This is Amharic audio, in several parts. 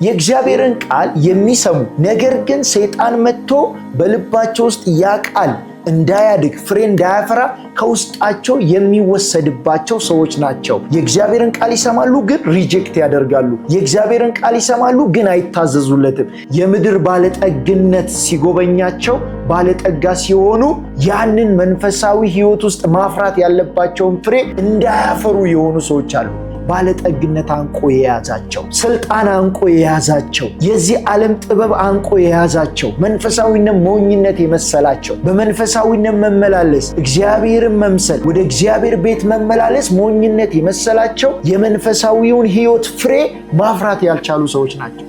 የእግዚአብሔርን ቃል የሚሰሙ ነገር ግን ሰይጣን መጥቶ በልባቸው ውስጥ ያ ቃል እንዳያድግ ፍሬ እንዳያፈራ ከውስጣቸው የሚወሰድባቸው ሰዎች ናቸው። የእግዚአብሔርን ቃል ይሰማሉ፣ ግን reject ያደርጋሉ። የእግዚአብሔርን ቃል ይሰማሉ፣ ግን አይታዘዙለትም። የምድር ባለጠግነት ሲጎበኛቸው ባለጠጋ ሲሆኑ ያንን መንፈሳዊ ሕይወት ውስጥ ማፍራት ያለባቸውን ፍሬ እንዳያፈሩ የሆኑ ሰዎች አሉ። ባለጠግነት አንቆ የያዛቸው፣ ስልጣን አንቆ የያዛቸው፣ የዚህ ዓለም ጥበብ አንቆ የያዛቸው፣ መንፈሳዊነት ሞኝነት የመሰላቸው፣ በመንፈሳዊነት መመላለስ እግዚአብሔርን መምሰል፣ ወደ እግዚአብሔር ቤት መመላለስ ሞኝነት የመሰላቸው፣ የመንፈሳዊውን ሕይወት ፍሬ ማፍራት ያልቻሉ ሰዎች ናቸው።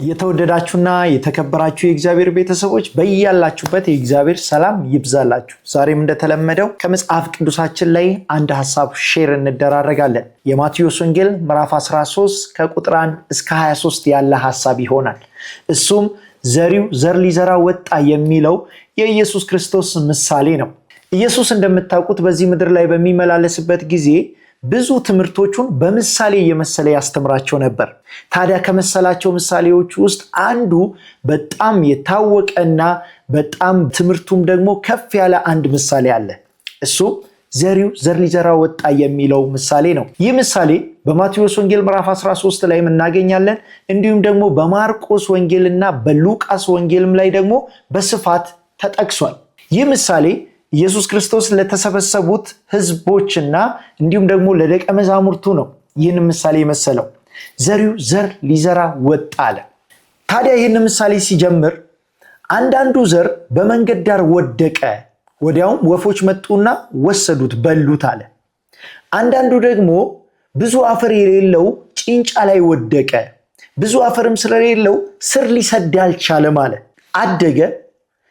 የተወደዳችሁና የተከበራችሁ የእግዚአብሔር ቤተሰቦች፣ በያላችሁበት የእግዚአብሔር ሰላም ይብዛላችሁ። ዛሬም እንደተለመደው ከመጽሐፍ ቅዱሳችን ላይ አንድ ሀሳብ share እንደራረጋለን። የማቴዎስ ወንጌል ምዕራፍ 13 ከቁጥር 1 እስከ 23 ያለ ሀሳብ ይሆናል። እሱም ዘሪው ዘር ሊዘራ ወጣ የሚለው የኢየሱስ ክርስቶስ ምሳሌ ነው። ኢየሱስ እንደምታውቁት በዚህ ምድር ላይ በሚመላለስበት ጊዜ ብዙ ትምህርቶቹን በምሳሌ እየመሰለ ያስተምራቸው ነበር። ታዲያ ከመሰላቸው ምሳሌዎች ውስጥ አንዱ በጣም የታወቀና በጣም ትምህርቱም ደግሞ ከፍ ያለ አንድ ምሳሌ አለ። እሱም ዘሪው ዘር ሊዘራ ወጣ የሚለው ምሳሌ ነው። ይህ ምሳሌ በማቴዎስ ወንጌል ምዕራፍ 13 ላይም እናገኛለን። እንዲሁም ደግሞ በማርቆስ ወንጌልና በሉቃስ ወንጌልም ላይ ደግሞ በስፋት ተጠቅሷል። ይህ ምሳሌ ኢየሱስ ክርስቶስ ለተሰበሰቡት ሕዝቦችና እንዲሁም ደግሞ ለደቀ መዛሙርቱ ነው ይህን ምሳሌ የመሰለው። ዘሪው ዘር ሊዘራ ወጣ አለ። ታዲያ ይህን ምሳሌ ሲጀምር አንዳንዱ ዘር በመንገድ ዳር ወደቀ፣ ወዲያውም ወፎች መጡና ወሰዱት፣ በሉት አለ። አንዳንዱ ደግሞ ብዙ አፈር የሌለው ጭንጫ ላይ ወደቀ፣ ብዙ አፈርም ስለሌለው ስር ሊሰድ አልቻለም አለ። አደገ፣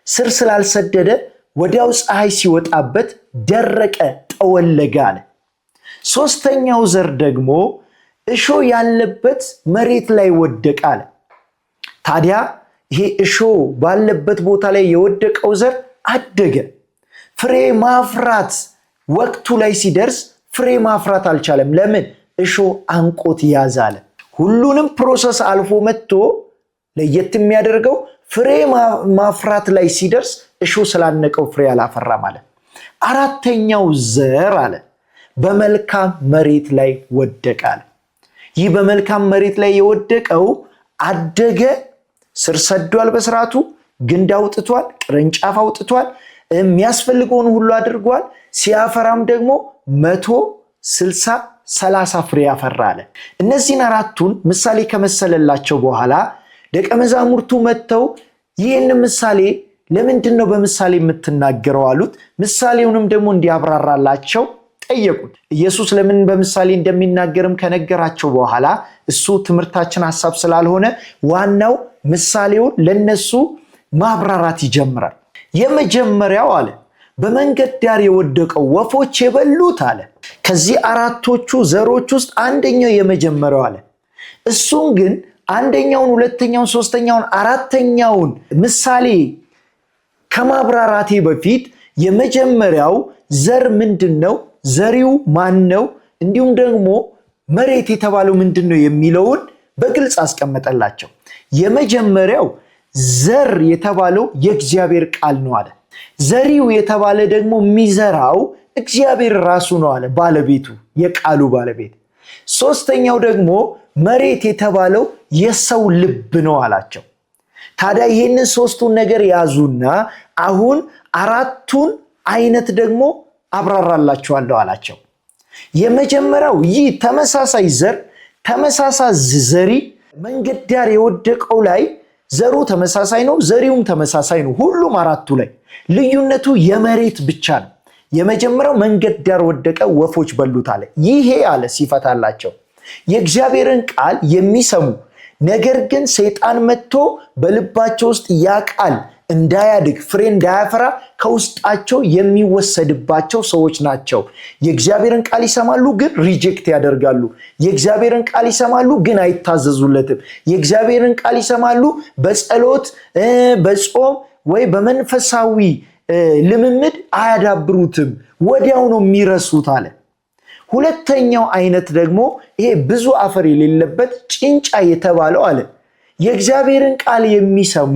ስር ስላልሰደደ ወዲያው ፀሐይ ሲወጣበት ደረቀ፣ ጠወለገ አለ። ሶስተኛው ዘር ደግሞ እሾህ ያለበት መሬት ላይ ወደቀ አለ። ታዲያ ይሄ እሾህ ባለበት ቦታ ላይ የወደቀው ዘር አደገ። ፍሬ ማፍራት ወቅቱ ላይ ሲደርስ ፍሬ ማፍራት አልቻለም። ለምን? እሾህ አንቆት ያዘ አለ። ሁሉንም process አልፎ መጥቶ ለየት የሚያደርገው ፍሬ ማፍራት ላይ ሲደርስ እሾህ ስላነቀው ፍሬ አላፈራም አለ። አራተኛው ዘር አለ በመልካም መሬት ላይ ወደቀ አለ። ይህ በመልካም መሬት ላይ የወደቀው አደገ፣ ስር ሰዷል፣ በስርዓቱ ግንድ አውጥቷል፣ ቅርንጫፍ አውጥቷል፣ የሚያስፈልገውን ሁሉ አድርጓል። ሲያፈራም ደግሞ 100፣ 60፣ 30 ፍሬ ያፈራ አለ። እነዚህን አራቱን ምሳሌ ከመሰለላቸው በኋላ ደቀ መዛሙርቱ መጥተው ይህን ምሳሌ ለምንድን ነው በምሳሌ የምትናገረው አሉት። ምሳሌውንም ደግሞ እንዲያብራራላቸው ጠየቁት። ኢየሱስ ለምን በምሳሌ እንደሚናገርም ከነገራቸው በኋላ እሱ ትምህርታችን ሀሳብ ስላልሆነ ዋናው ምሳሌውን ለነሱ ማብራራት ይጀምራል። የመጀመሪያው አለ በመንገድ ዳር የወደቀው ወፎች የበሉት አለ። ከዚህ አራቶቹ ዘሮች ውስጥ አንደኛው የመጀመሪያው አለ። እሱን ግን አንደኛውን፣ ሁለተኛውን፣ ሶስተኛውን፣ አራተኛውን ምሳሌ ከማብራራቴ በፊት የመጀመሪያው ዘር ምንድን ነው? ዘሪው ማን ነው? እንዲሁም ደግሞ መሬት የተባለው ምንድን ነው የሚለውን በግልጽ አስቀመጠላቸው። የመጀመሪያው ዘር የተባለው የእግዚአብሔር ቃል ነው አለ። ዘሪው የተባለ ደግሞ የሚዘራው እግዚአብሔር ራሱ ነው አለ፣ ባለቤቱ፣ የቃሉ ባለቤት። ሶስተኛው ደግሞ መሬት የተባለው የሰው ልብ ነው አላቸው። ታዲያ ይህንን ሶስቱን ነገር ያዙና አሁን አራቱን አይነት ደግሞ አብራራላችኋለሁ አላቸው። የመጀመሪያው ይህ ተመሳሳይ ዘር፣ ተመሳሳይ ዘሪ፣ መንገድ ዳር የወደቀው ላይ ዘሩ ተመሳሳይ ነው፣ ዘሪውም ተመሳሳይ ነው። ሁሉም አራቱ ላይ ልዩነቱ የመሬት ብቻ ነው። የመጀመሪያው መንገድ ዳር ወደቀ፣ ወፎች በሉት አለ። ይሄ አለ ሲፈታላቸው የእግዚአብሔርን ቃል የሚሰሙ ነገር ግን ሰይጣን መጥቶ በልባቸው ውስጥ ያ ቃል እንዳያድግ ፍሬ እንዳያፈራ ከውስጣቸው የሚወሰድባቸው ሰዎች ናቸው። የእግዚአብሔርን ቃል ይሰማሉ፣ ግን reject ያደርጋሉ። የእግዚአብሔርን ቃል ይሰማሉ፣ ግን አይታዘዙለትም። የእግዚአብሔርን ቃል ይሰማሉ፣ በጸሎት በጾም ወይ በመንፈሳዊ ልምምድ አያዳብሩትም። ወዲያው ነው የሚረሱት አለ። ሁለተኛው አይነት ደግሞ ይሄ ብዙ አፈር የሌለበት ጭንጫ የተባለው አለ የእግዚአብሔርን ቃል የሚሰሙ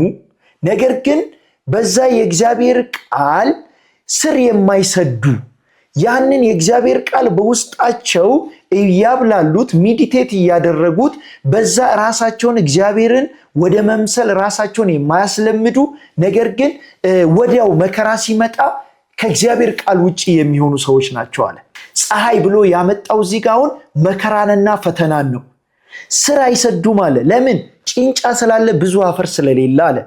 ነገር ግን በዛ የእግዚአብሔር ቃል ስር የማይሰዱ፣ ያንን የእግዚአብሔር ቃል በውስጣቸው እያብላሉት፣ meditate እያደረጉት፣ በዛ ራሳቸውን እግዚአብሔርን ወደ መምሰል ራሳቸውን የማያስለምዱ፣ ነገር ግን ወዲያው መከራ ሲመጣ ከእግዚአብሔር ቃል ውጭ የሚሆኑ ሰዎች ናቸው አለ። ፀሐይ ብሎ ያመጣው እዚህ ጋ አሁን መከራንና ፈተናን ነው። ስር አይሰዱም አለ። ለምን? ጭንጫ ስላለ፣ ብዙ አፈር ስለሌለ አለ።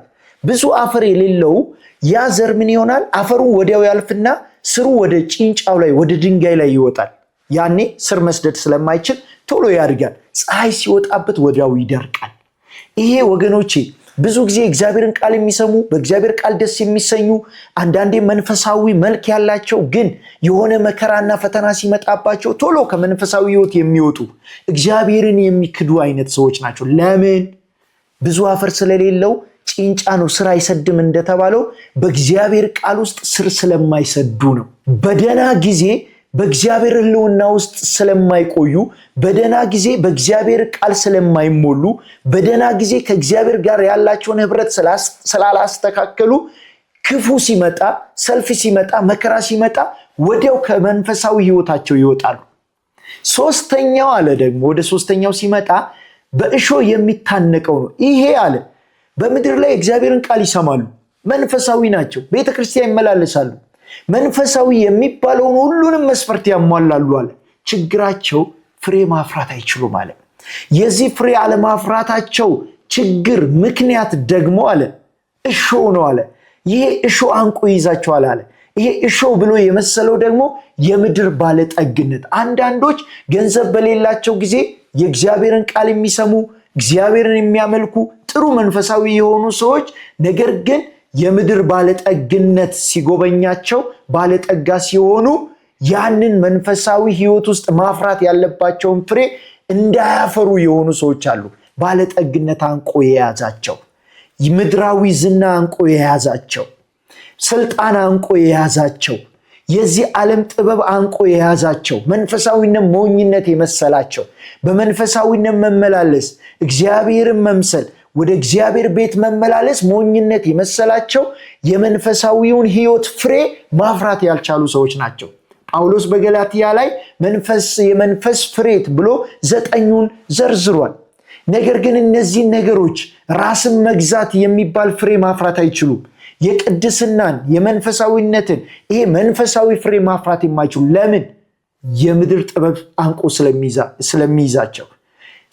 ብዙ አፈር የሌለው ያ ዘር ምን ይሆናል? አፈሩን ወዲያው ያልፍና ስሩ ወደ ጭንጫው ላይ፣ ወደ ድንጋይ ላይ ይወጣል። ያኔ ስር መስደድ ስለማይችል ቶሎ ያድጋል። ፀሐይ ሲወጣበት ወዲያው ይደርቃል። ይሄ ወገኖቼ ብዙ ጊዜ እግዚአብሔርን ቃል የሚሰሙ፣ በእግዚአብሔር ቃል ደስ የሚሰኙ፣ አንዳንዴ መንፈሳዊ መልክ ያላቸው፣ ግን የሆነ መከራና ፈተና ሲመጣባቸው ቶሎ ከመንፈሳዊ ሕይወት የሚወጡ፣ እግዚአብሔርን የሚክዱ አይነት ሰዎች ናቸው። ለምን? ብዙ አፈር ስለሌለው ጭንጫ ነው፣ ስር አይሰድም እንደተባለው በእግዚአብሔር ቃል ውስጥ ስር ስለማይሰዱ ነው። በደህና ጊዜ በእግዚአብሔር ሕልውና ውስጥ ስለማይቆዩ፣ በደህና ጊዜ በእግዚአብሔር ቃል ስለማይሞሉ፣ በደህና ጊዜ ከእግዚአብሔር ጋር ያላቸውን ህብረት ስላላስተካከሉ ክፉ ሲመጣ፣ ሰልፍ ሲመጣ፣ መከራ ሲመጣ ወዲያው ከመንፈሳዊ ህይወታቸው ይወጣሉ። ሶስተኛው አለ ደግሞ፣ ወደ ሶስተኛው ሲመጣ በእሾህ የሚታነቀው ነው። ይሄ አለ በምድር ላይ እግዚአብሔርን ቃል ይሰማሉ፣ መንፈሳዊ ናቸው፣ ቤተክርስቲያን ይመላለሳሉ፣ መንፈሳዊ የሚባለውን ሁሉንም መስፈርት ያሟላሉ አለ። ችግራቸው ፍሬ ማፍራት አይችሉም አለ። የዚህ ፍሬ አለማፍራታቸው ችግር ምክንያት ደግሞ አለ እሾህ ነው አለ። ይሄ እሾህ አንቆ ይይዛቸዋል አለ። ይሄ እሾህ ብሎ የመሰለው ደግሞ የምድር ባለጠግነት። አንዳንዶች ገንዘብ በሌላቸው ጊዜ የእግዚአብሔርን ቃል የሚሰሙ፣ እግዚአብሔርን የሚያመልኩ፣ ጥሩ መንፈሳዊ የሆኑ ሰዎች፣ ነገር ግን የምድር ባለጠግነት ሲጎበኛቸው፣ ባለጠጋ ሲሆኑ ያንን መንፈሳዊ ሕይወት ውስጥ ማፍራት ያለባቸውን ፍሬ እንዳያፈሩ የሆኑ ሰዎች አሉ። ባለጠግነት አንቆ የያዛቸው፣ ምድራዊ ዝና አንቆ የያዛቸው፣ ስልጣን አንቆ የያዛቸው፣ የዚህ ዓለም ጥበብ አንቆ የያዛቸው፣ መንፈሳዊነት ሞኝነት የመሰላቸው፣ በመንፈሳዊነት መመላለስ፣ እግዚአብሔርን መምሰል፣ ወደ እግዚአብሔር ቤት መመላለስ ሞኝነት የመሰላቸው፣ የመንፈሳዊውን ሕይወት ፍሬ ማፍራት ያልቻሉ ሰዎች ናቸው። ጳውሎስ በገላትያ ላይ መንፈስ የመንፈስ ፍሬት ብሎ ዘጠኙን ዘርዝሯል። ነገር ግን እነዚህን ነገሮች ራስን መግዛት የሚባል ፍሬ ማፍራት አይችሉም። የቅድስናን፣ የመንፈሳዊነትን ይሄ መንፈሳዊ ፍሬ ማፍራት የማይችሉ ለምን? የምድር ጥበብ አንቆ ስለሚይዛቸው፣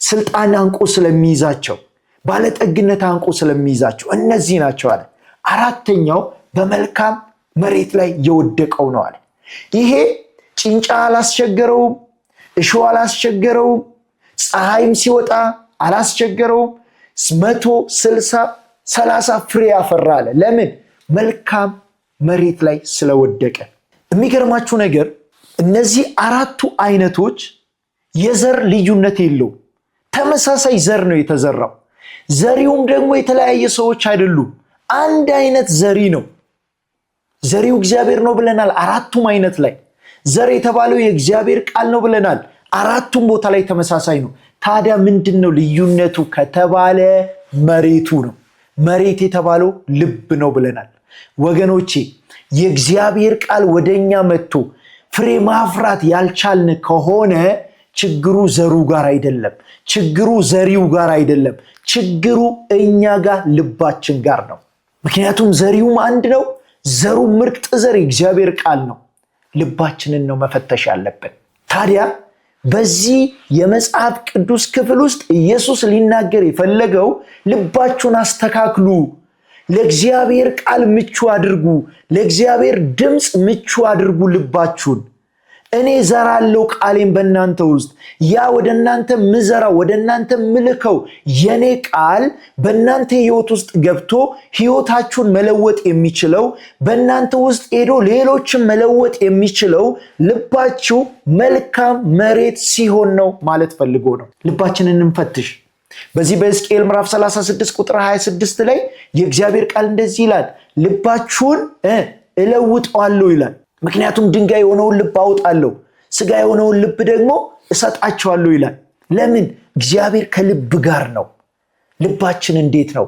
ስልጣን አንቆ ስለሚይዛቸው፣ ባለጠግነት አንቆ ስለሚይዛቸው እነዚህ ናቸው አለ። አራተኛው በመልካም መሬት ላይ የወደቀው ነው አለ። ይሄ ጭንጫ አላስቸገረውም፣ እሾህ አላስቸገረውም፣ ፀሐይም ሲወጣ አላስቸገረውም። 160፣ 30 ፍሬ ያፈራ አለ። ለምን? መልካም መሬት ላይ ስለወደቀ። የሚገርማችሁ ነገር እነዚህ አራቱ አይነቶች የዘር ልዩነት የለውም። ተመሳሳይ ዘር ነው የተዘራው። ዘሪውም ደግሞ የተለያየ ሰዎች አይደሉም። አንድ አይነት ዘሪ ነው። ዘሪው እግዚአብሔር ነው ብለናል። አራቱም አይነት ላይ ዘር የተባለው የእግዚአብሔር ቃል ነው ብለናል። አራቱም ቦታ ላይ ተመሳሳይ ነው። ታዲያ ምንድን ነው ልዩነቱ ከተባለ መሬቱ ነው። መሬት የተባለው ልብ ነው ብለናል። ወገኖቼ፣ የእግዚአብሔር ቃል ወደኛ መጥቶ ፍሬ ማፍራት ያልቻልን ከሆነ ችግሩ ዘሩ ጋር አይደለም። ችግሩ ዘሪው ጋር አይደለም። ችግሩ እኛ ጋር፣ ልባችን ጋር ነው። ምክንያቱም ዘሪውም አንድ ነው። ዘሩ ምርጥ ዘር የእግዚአብሔር ቃል ነው። ልባችንን ነው መፈተሽ ያለብን። ታዲያ በዚህ የመጽሐፍ ቅዱስ ክፍል ውስጥ ኢየሱስ ሊናገር የፈለገው ልባችሁን አስተካክሉ፣ ለእግዚአብሔር ቃል ምቹ አድርጉ፣ ለእግዚአብሔር ድምፅ ምቹ አድርጉ ልባችሁን። እኔ ዘራለው ቃሌን በእናንተ ውስጥ። ያ ወደ እናንተ ምዘራው፣ ወደ እናንተ ምልከው የኔ ቃል በእናንተ ህይወት ውስጥ ገብቶ ህይወታችሁን መለወጥ የሚችለው፣ በእናንተ ውስጥ ሄዶ ሌሎችን መለወጥ የሚችለው ልባችሁ መልካም መሬት ሲሆን ነው ማለት ፈልጎ ነው። ልባችንን እንፈትሽ። በዚህ በሕዝቅኤል ምዕራፍ 36 ቁጥር 26 ላይ የእግዚአብሔር ቃል እንደዚህ ይላል፣ ልባችሁን እለውጠዋለሁ ይላል። ምክንያቱም ድንጋይ የሆነውን ልብ አውጣለሁ፣ ስጋ የሆነውን ልብ ደግሞ እሰጣቸዋለሁ ይላል። ለምን? እግዚአብሔር ከልብ ጋር ነው። ልባችን እንዴት ነው?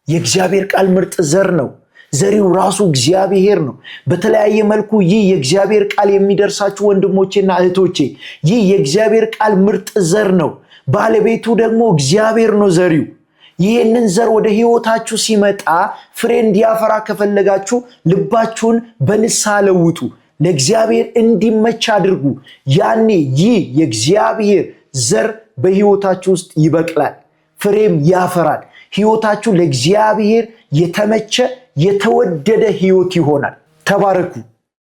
የእግዚአብሔር ቃል ምርጥ ዘር ነው። ዘሪው ራሱ እግዚአብሔር ነው። በተለያየ መልኩ ይህ የእግዚአብሔር ቃል የሚደርሳችሁ ወንድሞቼና እህቶቼ፣ ይህ የእግዚአብሔር ቃል ምርጥ ዘር ነው። ባለቤቱ ደግሞ እግዚአብሔር ነው ዘሪው። ይህንን ዘር ወደ ህይወታችሁ ሲመጣ ፍሬ እንዲያፈራ ከፈለጋችሁ ልባችሁን በንስሐ ለውጡ፣ ለእግዚአብሔር እንዲመች አድርጉ። ያኔ ይህ የእግዚአብሔር ዘር በህይወታችሁ ውስጥ ይበቅላል፣ ፍሬም ያፈራል። ህይወታችሁ ለእግዚአብሔር የተመቸ የተወደደ ህይወት ይሆናል። ተባረኩ።